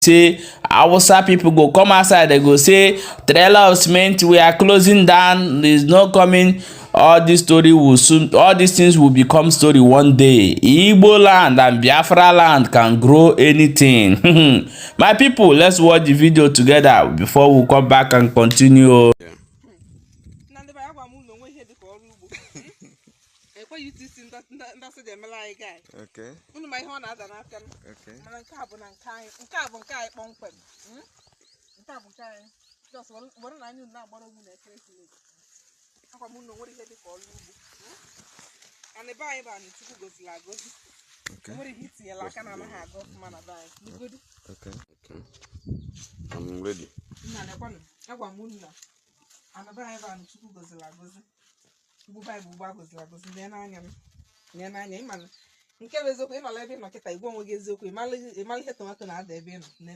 say Hausa people go come outside, they go say trailer of cement, we are closing down, there's no coming. All this story will soon, all these things will become story one day. Igbo land and Biafra land can grow anything. My people, let's watch the video together before we come back and continue. Okay. I'm ready.